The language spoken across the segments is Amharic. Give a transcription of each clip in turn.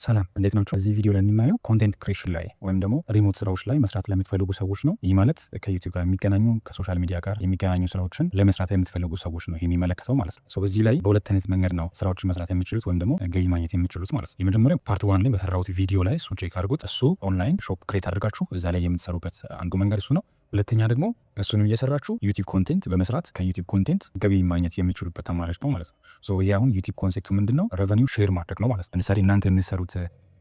ሰላም፣ እንዴት ናችሁ? እዚህ ቪዲዮ ላይ የምናየው content creation ላይ ወይም ደግሞ remote ስራዎች ላይ መስራት ለምትፈልጉ ሰዎች ነው። ይህ ማለት ከ YouTube ጋር የሚገናኙ፣ ከ social media ጋር የሚገናኙ ስራዎችን ለመስራት የምትፈልጉ ሰዎች ነው የሚመለከተው ማለት ነው። በዚህ ላይ በሁለት አይነት መንገድ ነው ስራዎችን መስራት የሚችሉት ወይም ደግሞ ገቢ ማግኘት የሚችሉት ማለት ነው። የመጀመሪያው part one ላይ በሰራሁት ቪዲዮ ላይ እሱን check አድርጉት። እሱ online shop create አድርጋችሁ እዛ ላይ የምትሰሩበት አንዱ መንገድ እሱ ነው። ሁለተኛ ደግሞ እሱንም እየሰራችሁ YouTube content በመስራት ከ YouTube content ገቢ ማግኘት የሚችሉበት አማራጭ ነው ማለት ነው። So ይሄ አሁን YouTube concept ኡ ምንድን ነው? Revenue share ማድረግ ነው ማለት ነው። ለምሳሌ እናንተ የምትሰሩት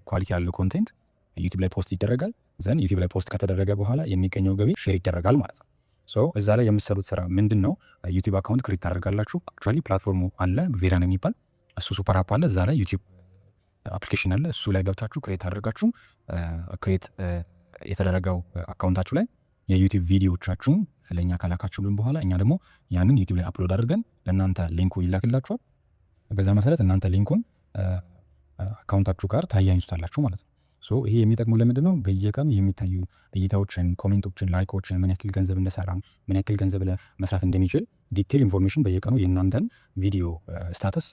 quality ያለው content YouTube ላይ post ይደረጋል። Then YouTube ላይ post ከተደረገ በኋላ የሚገኘው ገቢ share ይደረጋል ማለት ነው። So እዛ ላይ የምትሰሩት ስራ ምንድን ነው? YouTube account create ታደርጋላችሁ። Actually platform ኡ አለ፣ ቬራን የሚባል እሱ super app አለ። እዛ ላይ YouTube application አለ። እሱ ላይ ገብታችሁ create አድርጋችሁ create የተደረገው account ኣችሁ ላይ የ YouTube ቪዲዮዎቻችሁን ለእኛ ከላካችሁልን በኋላ እኛ ደግሞ ያንን YouTube ላይ upload አድርገን ለእናንተ link ኡ ይላክላችኋል። በዛ መሰረት እናንተ link ኡን account ኣችሁ ጋር ታያይዙታላችሁ ማለት ነው። So ይሄ የሚጠቅመው ለምንድን ነው? በየቀኑ የሚታዩ እይታዎችን፣ comment ኦችን፣ like ኦችን፣ ምን ያክል ገንዘብ እንደሰራ፣ ምን ያክል ገንዘብ መስራት እንደሚችል detail information በየቀኑ የእናንተን ቪዲዮ status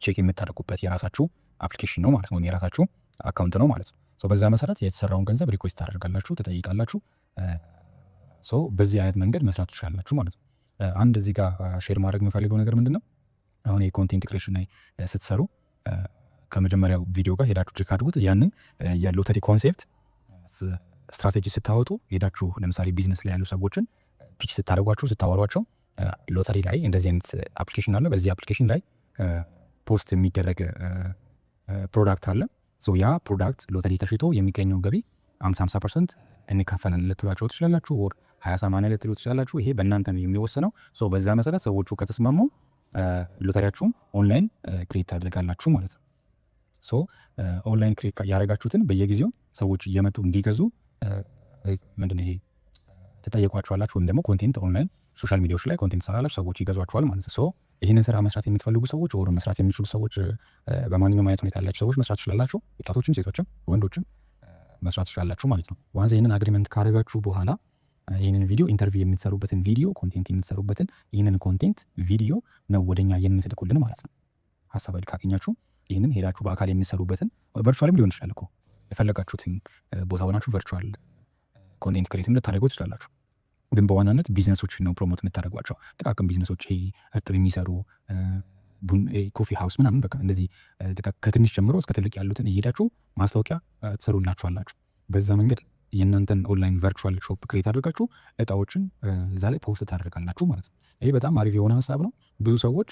check የምታደርጉበት የራሳችሁ application ነው ማለት ነው፣ የራሳችሁ account ነው ማለት ነው። So በዛ መሰረት የተሰራውን ገንዘብ request ታደርጋላችሁ፣ ትጠይቃላችሁ። So በዚህ አይነት መንገድ መስራት ትችላላችሁ ማለት ነው። አንድ እዚህ ጋር share ማድረግ የምፈልገው ነገር ምንድን ነው? አሁን የ content creation ላይ ስትሰሩ ከመጀመሪያው ቪዲዮ ጋር ሄዳችሁ check አድርጉት። ያንን የሎተሪ concept strategy ስታወጡ ሄዳችሁ ለምሳሌ ቢዝነስ ላይ ያሉ ሰዎችን pitch ስታደርጓቸው፣ ስታወሯቸው፣ ሎተሪ ላይ እንደዚህ አይነት application አለ። በዚህ application ላይ post የሚደረግ product አለ። ያ product ሎተሪ ተሽጦ የሚገኘው ገቢ 50 50% እንካፈላለን ልትሏቸው ትችላላችሁ። Or 20/80 ልትሉ ትችላላችሁ። ይሄ በእናንተ ነው የሚወሰነው። በዛ መሰረት ሰዎቹ ከተስማሙ ሎተሪያችሁን online create ታደርጋላችሁ ማለት ነው። So online create ያደረጋችሁትን በየጊዜው ሰዎች እየመጡ እንዲገዙ ምንድን ይሄ ትጠይቋቸዋላችሁ ወይም ደግሞ content online social media ዎች ላይ content ትሰራላችሁ፣ ሰዎች ይገዟችኋል ማለት ነው። So ይህንን ስራ መስራት የምትፈልጉ ሰዎች or መስራት የሚችሉ ሰዎች፣ በማንኛውም አይነት ሁኔታ ያላችሁ ሰዎች መስራት ትችላላችሁ። ወጣቶችም፣ ሴቶችም፣ ወንዶችም መስራት ትችላላችሁ ማለት ነው። Once ይህንን agreement ካደረጋችሁ በኋላ ይህንን ቪዲዮ፣ interview የምትሰሩበትን ቪዲዮ፣ content የምትሰሩበትን ይህንን content ቪዲዮ ነው ወደኛ የምትልኩልን ማለት ነው። ሀሳብ ካገኛችሁ ይህንን ሄዳችሁ በአካል የምትሰሩበትን፣ virtual ም ሊሆን ይችላል እኮ፣ የፈለጋችሁትን ቦታ ሆናችሁ virtual content create ም ልታደርጉ ትችላላችሁ። ግን በዋናነት ቢዝነሶችን ነው promote የምታደርጓቸው። ጥቃቅን ቢዝነሶች፣ ይሄ እርጥብ የሚሰሩ፣ coffee house ምናምን፣ በቃ እንደዚህ ከትንሽ ጀምሮ እስከ ትልቅ ያሉትን እየሄዳችሁ ማስታወቂያ ትሰሩላችኋላችሁ። በዛ መንገድ የእናንተን online virtual shop create አድርጋችሁ እጣዎችን እዛ ላይ post ታደርጋላችሁ ማለት ነው። ይሄ በጣም አሪፍ የሆነ ሀሳብ ነው። ብዙ ሰዎች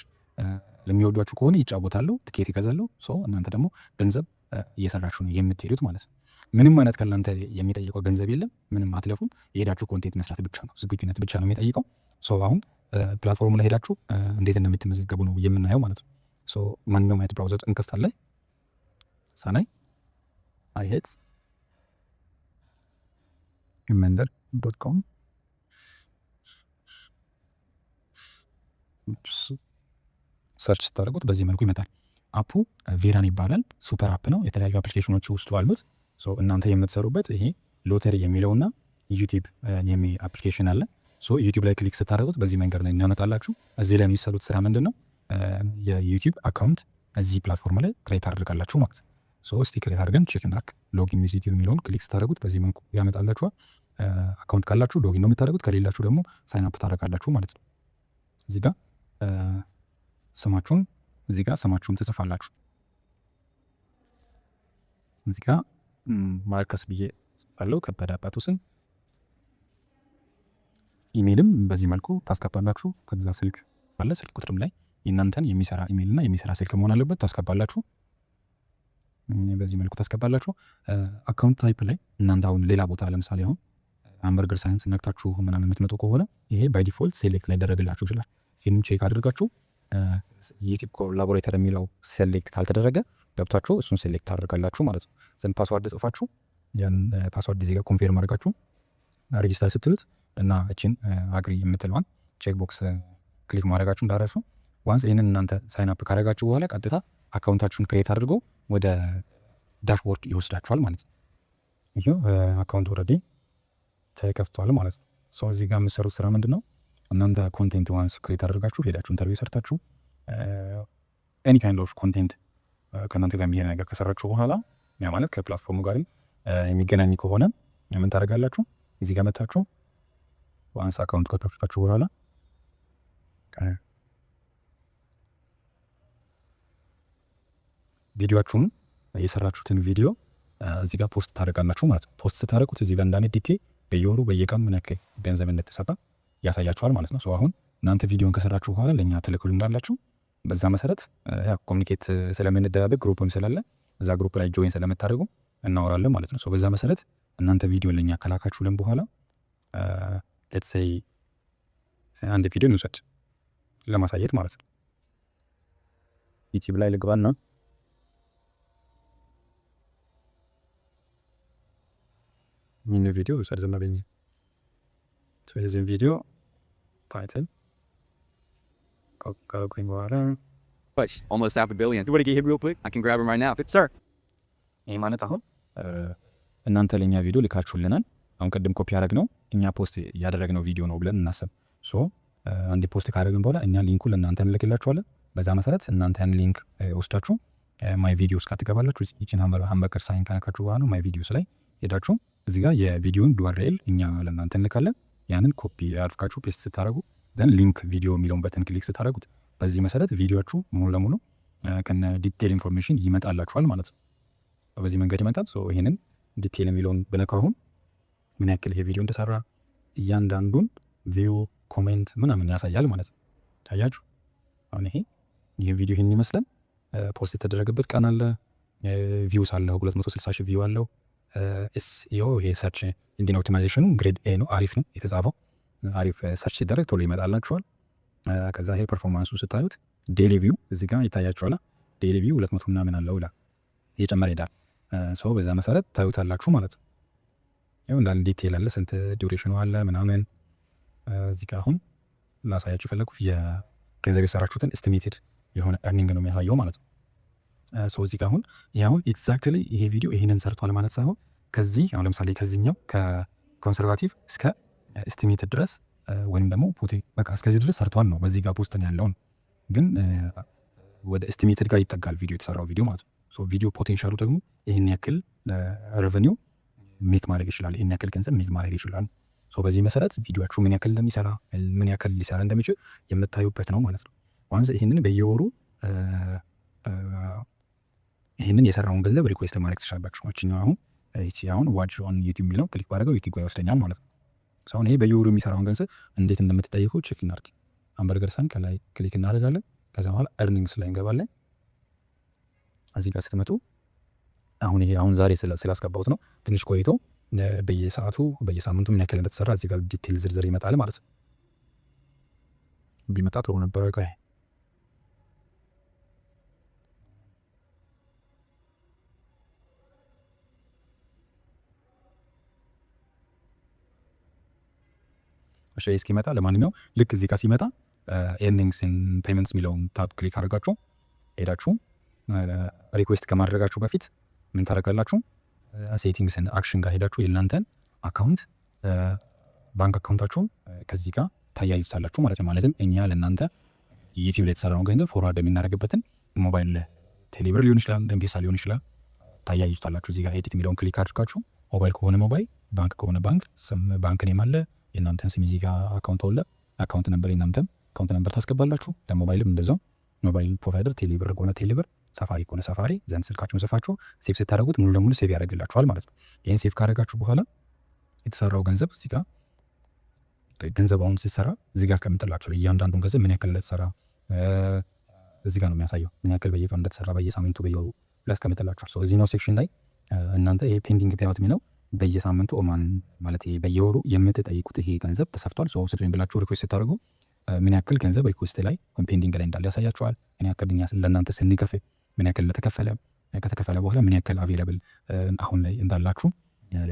ለሚወዷችሁ ከሆነ ይጫወታሉ፣ ትኬት ይገዛሉ። So እናንተ ደግሞ ገንዘብ እየሰራችሁ ነው የምትሄዱት ማለት ነው። ምንም አይነት ከእናንተ የሚጠይቀው ገንዘብ የለም። ምንም አትለፉም። የሄዳችሁ content መስራት ብቻ ነው፣ ዝግጁነት ብቻ ነው የሚጠይቀው። So አሁን platform ኡ ላይ ሄዳችሁ እንዴት እንደምትመዘገቡ ነው የምናየው ማለት ነው። So ማንኛውም አይነት browser እንከፍታለን። ሳናይ iHealth መንደር.com search ስታደርጉት በዚህ መልኩ ይመጣል። App ኡ ቬራን ይባላል። Super app ነው። የተለያዩ application ኖች ውስጡ አሉት። እናንተ የምትሰሩበት ይሄ ሎተሪ የሚለውና YouTube የሚል application አለ። YouTube ላይ click ስታደርጉት በዚህ መንገድ ላይ እናመጣላችሁ። እዚህ ላይ የሚሰሩት ስራ ምንድን ነው? የ YouTube account እዚህ platform ላይ create ታደርጋላችሁ ማለት ነው። እስቲ create አድርገን check እናድርግ። Login with YouTube የሚለውን click ስታደርጉት በዚህ መልኩ ያመጣላችኋል። Account ካላችሁ login ነው የምታደርጉት፣ ከሌላችሁ ደግሞ sign up ታደርጋላችሁ ማለት ነው። እዚህ ጋር ስማችሁን ትጽፋላችሁ። እዚህ ጋር ማርከስ ብዬ ጽፋለሁ፣ ከበደ አባቱ ስም። ኢሜይልም በዚህ መልኩ ታስገባላችሁ። ከዛ ስልክ አለ፣ ስልክ ቁጥርም ላይ የእናንተን የሚሰራ ኢሜይል እና የሚሰራ ስልክ መሆን አለበት። ታስገባላችሁ። በዚህ መልኩ ታስገባላችሁ። Account type ላይ እናንተ አሁን ሌላ ቦታ ለምሳሌ አሁን hamburger science ነክታችሁ ምናምን የምትመጡ ከሆነ ይሄ by default select ላይደረግላችሁ ይችላል። ይህንን check አድርጋችሁ YouTube collaborator የሚለው select ካልተደረገ ገብታችሁ እሱን select ታደርጋላችሁ ማለት ነው። Then password ጽፋችሁ ያን password እዚህ ጋር confirm አድርጋችሁ register ስትሉት እና እችን agree የምትለዋን check box click ማድረጋችሁ እንዳትረሱ። Once ይህንን እናንተ sign up ካደረጋችሁ በኋላ ቀጥታ account ኣችሁን create አድርጎ ወደ dashboard ይወስዳችኋል ማለት ነው። ይህ account already ተከፍቷል ማለት ነው። So እዚህ ጋር የምትሰሩት ስራ ምንድን ነው? እናንተ content once create አድርጋችሁ ሄዳችሁ interview ሰርታችሁ any kind of content ከእናንተ ጋር የሚሄድ ነገር ከሰራችሁ በኋላ ያ ማለት ከ platform ኡ ጋር የሚገናኝ ከሆነ ምን ታደርጋላችሁ? እዚህ ጋር መታችሁ once account ከከፈታችሁ በኋላ ቪዲዮአችሁን የሰራችሁትን ቪዲዮ እዚህ ጋር post ታደርጋላችሁ ማለት ነው። Post ስታደርጉት እዚህ ጋር እንዳለ detail በየወሩ በየቀኑ ምን ያክል ገንዘብ እንደተሰራ ያሳያችኋል ማለት ነው። So አሁን እናንተ ቪዲዮን ከሰራችሁ በኋላ ለእኛ ትልኩልናላችሁ። በዛ መሰረት ያው communicate ስለምንደራረግ group ም ስላለ እዛ group ላይ join ስለምታደርጉ እናወራለን ማለት ነው። So በዛ መሰረት እናንተ ቪዲዮ ለእኛ ከላካችሁልን በኋላ let's say አንድ ቪዲዮ እንውሰድ ለማሳየት ማለት ነው። YouTube ላይ ልግባና ይህን ቪዲዮ ውሰድ ዝም ብዬ። የዚህን ቪዲዮ title ካልኩኝ በኋላ Almost half a billion. You want to get him real quick? I can grab him right now. Sir. ይህ ማለት አሁን እናንተ ለእኛ ቪዲዮ ልካችሁልናል። አሁን ቅድም ኮፒ ያደረግነው እኛ post ያደረግነው ቪዲዮ ነው ብለን እናስብ። So አንዴ post ካደረግን በኋላ እኛ link ኡን ለእናንተ እንልክላችኋለን። በዛ መሰረት እናንተ ያን link ወስዳችሁ my videos ጋር ትገባላችሁ። ይችን hamburger sign ከነካችሁ በኋላ my videos ላይ ሄዳችሁ እዚህ ጋር የቪዲዮን URL እኛ ለእናንተ እንልካለን። ያንን ኮፒ አድርጋችሁ paste ስታደርጉ then link video የሚለውን button click ስታደርጉት በዚህ መሰረት ቪዲዮችሁ ሙሉ ለሙሉ ከነ detail information ይመጣላችኋል ማለት ነው። በዚህ መንገድ ይመጣል። So ይሄንን detail የሚለውን ብነካው አሁን ምን ያክል ይሄ ቪዲዮ እንደሰራ እያንዳንዱን view፣ comment ምናምን ያሳያል ማለት ነው። ታያችሁ አሁን ይሄ ቪዲዮ ይሄን ይመስላል። Post የተደረገበት ቀን አለ፣ views አለው፣ 260 ሺህ view አለው። SEO ይሄ search engine optimization ኑ grade A ነው፣ አሪፍ ነው የተጻፈው። አሪፍ search ሲደረግ ቶሎ ይመጣላችኋል። ከዛ ይሄ performance ኡ ስታዩት daily view እዚህ ጋር ይታያችኋል። Daily view 200 ምናምን አለው ይላል፣ እየጨመረ ይሄዳል። So በዛ መሰረት ታዩታላችሁ ማለት ነው። ያው እንዳለ detail አለ፣ ስንት duration ኑ አለ ምናምን። እዚህ ጋር አሁን ላሳያችሁ የፈለኩት የገንዘብ የሰራችሁትን estimated የሆነ earning ነው የሚያሳየው ማለት ነው። So እዚህ ጋር አሁን ይሄ አሁን exactly ይሄ ቪዲዮ ይሄንን ሰርቷል ማለት ሳይሆን ከዚህ አሁን ለምሳሌ ከዚህኛው ከ conservative እስከ estimated ድረስ ወይም ደግሞ ፖቴ በቃ እስከዚህ ድረስ ሰርቷል ነው በዚህ ጋር post ነው ያለው፣ ግን ወደ estimated ጋር ይጠጋል ቪዲዮ የተሰራው ቪዲዮ ማለት ነው። So ቪዲዮ potential ኡ ደግሞ ይሄን ያክል revenue make ማድረግ ይችላል፣ ይሄን ያክል ገንዘብ make ማድረግ ይችላል። So በዚህ መሰረት ቪዲዮአችሁ ምን ያክል እንደሚሰራ ምን ያክል ሊሰራ እንደሚችል የምታዩበት ነው ማለት ነው። Once ይሄንን በየወሩ ይሄንን የሰራውን ገንዘብ request ማድረግ ትችላላችሁ። እቺኛው አሁን እቺ አሁን watch on YouTube የሚለው click ባደርገው YouTube ጋር ይወስደኛል ማለት ነው። አሁን ይሄ በየወሩ የሚሰራውን ገንዘብ እንዴት እንደምትጠይቁ check እናድርግ። Hamburger sign ከላይ click እናደርጋለን። ከዛ በኋላ earnings ላይ እንገባለን። እዚህ ጋር ስትመጡ አሁን ይሄ አሁን ዛሬ ስላስገባሁት ነው። ትንሽ ቆይቶ በየሰዓቱ በየሳምንቱ ምን ያክል እንደተሰራ እዚህ ጋር detail ዝርዝር ይመጣል ማለት ነው። ቢመጣ ጥሩ ነበር። ቆይ እሺ እስኪመጣ ለማንኛውም ልክ እዚህ ጋር ሲመጣ earnings and payments የሚለውን tab click አድርጋችሁ ሄዳችሁ request ከማድረጋችሁ በፊት ምን ታደርጋላችሁ? Settings and action ጋር ሄዳችሁ የእናንተን account ባንክ account ኣችሁን ከዚህ ጋር ታያይዙታላችሁ ማለት ነው። ማለትም እኛ ለእናንተ YouTube ላይ የተሰራውን ገንዘብ forward የምናደርግበትን ሞባይል ቴሌብር ሊሆን ይችላል፣ ኤምፔሳ ሊሆን ይችላል፣ ታያይዙታላችሁ። እዚህ ጋር edit የሚለውን click አድርጋችሁ ሞባይል ከሆነ ሞባይል፣ ባንክ ከሆነ ባንክ፣ ስም bank name አለ፣ የእናንተን ስም እዚህ ጋር account አለ፣ account number የእናንተን account number ታስገባላችሁ። ለሞባይልም እንደዛው mobile provider ቴሌብር ከሆነ ቴሌብር፣ ሳፋሪ ከሆነ ሳፋሪ፣ then ስልካችሁን ጽፋችሁ save ስታደርጉት ሙሉ ለሙሉ save ያደርግላችኋል ማለት ነው። ይህን save ካደረጋችሁ በኋላ የተሰራው ገንዘብ እዚህ ጋር ገንዘብ አሁን ሲሰራ እዚህ ጋር ያስቀምጥላችኋል። እያንዳንዱን ገንዘብ ምን ያክል እንደተሰራ እዚህ ጋር ነው የሚያሳየው፣ ምን ያክል በየቀኑ እንደተሰራ በየሳምንቱ በየወሩ ያስቀምጥላችኋል። So እዚህኛው section ላይ እናንተ ይሄ pending payout የሚለው በየሳምንቱ ኦማን ማለት ይሄ በየወሩ የምትጠይቁት ይሄ ገንዘብ ተሰርቷል። So ስጡኝ ብላችሁ request ስታደርጉ ምን ያክል ገንዘብ request ላይ ወይም pending ላይ እንዳለ ያሳያችኋል። ምን ያክል እኛ ለእናንተ ስንከፍል ምን ያክል እንደተከፈለ፣ ከተከፈለ በኋላ ምን ያክል available አሁን ላይ እንዳላችሁ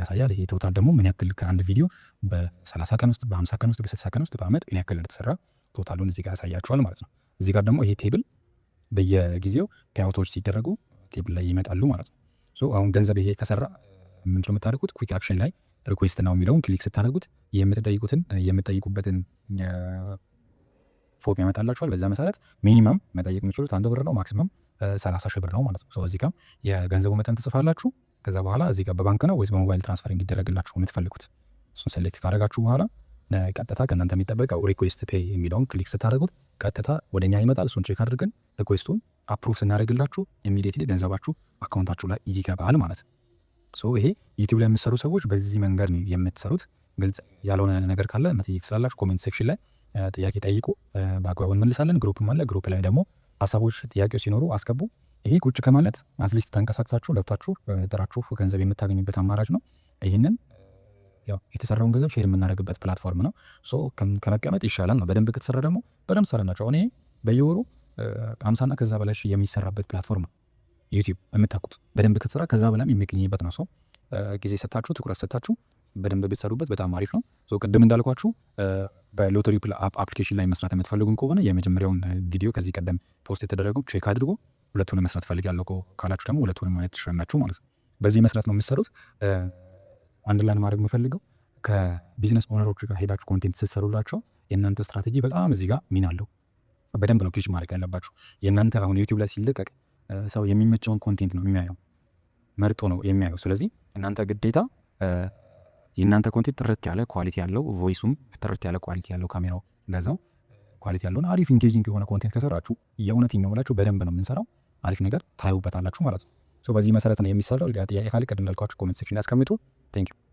ያሳያል። ይሄ total ደግሞ ምን ያክል ከአንድ ቪዲዮ በ30 ቀን ውስጥ፣ በ50 ቀን ውስጥ፣ በ60 ቀን ውስጥ፣ በአመት ምን ያክል እንደተሰራ total ኡን እዚህ ጋር ያሳያችኋል ማለት ነው። እዚህ ጋር ደግሞ ይሄ table በየጊዜው payout ኦች ሲደረጉ table ላይ ይመጣሉ ማለት ነው። So አሁን ገንዘብ ይሄ ከሰራ ምንድነው የምታደርጉት? Quick action ላይ request now የሚለውን click ስታደርጉት የምትጠይቁበትን form ያመጣላችኋል። በዛ መሰረት minimum መጠየቅ የምችሉት 1 ብር ነው። Maximum 30 ሺህ ብር ነው ማለት ነው። እዚህ ጋር የገንዘቡ መጠን ትጽፋላችሁ። ከዛ በኋላ እዚህ ጋር በባንክ ነው ወይስ በ mobile transfer እንዲደረግላችሁ የምትፈልጉት፣ እሱን select ካደረጋችሁ በኋላ ቀጥታ ከእናንተ የሚጠበቀው request pay የሚለውን click ስታደርጉት ቀጥታ ወደኛ ይመጣል። እሱን check አድርገን request ኡን approve ስናደርግላችሁ immediately ገንዘባችሁ account ኣችሁ ላይ ይገባል ማለት ነው። So ይሄ YouTube ላይ የምትሰሩ ሰዎች በዚህ መንገድ ነው የምትሰሩት። ግልጽ ያልሆነ ነገር ካለ መጠየቅ ትችላላችሁ። Comment section ላይ ጥያቄ ጠይቁ፣ በአግባቡ እንመልሳለን። Group ም አለ። Group ላይ ደግሞ ሀሳቦች፣ ጥያቄዎች ሲኖሩ አስገቡ። ይሄ ቁጭ ከማለት at least ተንቀሳቅሳችሁ፣ ለፍታችሁ፣ ጥራችሁ ገንዘብ የምታገኙበት አማራጭ ነው። ይህንን ያው የተሰራውን ገንዘብ share የምናደርግበት platform ነው። So ከመቀመጥ ይሻላል ነው። በደንብ ከተሰራ ደግሞ በደንብ ሰራናቸው። እኔ በየወሩ 50ና ከዛ በላይ የሚሰራበት platform ነው YouTube የምታውቁት። በደንብ ከተሰራ ከዛ በላይም የሚገኝበት ነው። So ጊዜ ሰታችሁ፣ ትኩረት ሰታችሁ በደንብ ብትሰሩበት በጣም አሪፍ ነው። So ቅድም እንዳልኳችሁ በሎተሪ application ላይ መስራት የምትፈልጉን ከሆነ የመጀመሪያውን ቪዲዮ ከዚህ ቀደም post የተደረገው check አድርጎ፣ ሁለቱን መስራት ፈልጋለሁ ካላችሁ ደግሞ ሁለቱን ማየት ትችላላችሁ ማለት ነው። በዚህ መስራት ነው የምትሰሩት። አንድ ላይ ማድረግ የምፈልገው ከ business owner ኦች ጋር ሄዳችሁ content ስትሰሩላቸው የእናንተ ስትራቴጂ በጣም እዚህ ጋር ሚና አለው። በደንብ ነው pitch ማድረግ ያለባችሁ። የእናንተ አሁን YouTube ላይ ሲለቀቅ ሰው የሚመቸውን content ነው የሚያየው፣ መርጦ ነው የሚያየው። ስለዚህ እናንተ ግዴታ የእናንተ content ጥርት ያለ quality ያለው፣ voice ኡም ጥርት ያለ quality ያለው፣ ካሜራው እንደዛው quality ያለውን አሪፍ engaging የሆነ content ከሰራችሁ የእውነት ነው የምላችሁ በደንብ ነው የምንሰራው። አሪፍ ነገር ታዩበታላችሁ ማለት ነው። በዚህ መሰረት ነው የሚሰራው። ጥያቄ ካለ ቅድም እንዳልኳችሁ comment section ያስቀምጡ። Thank you.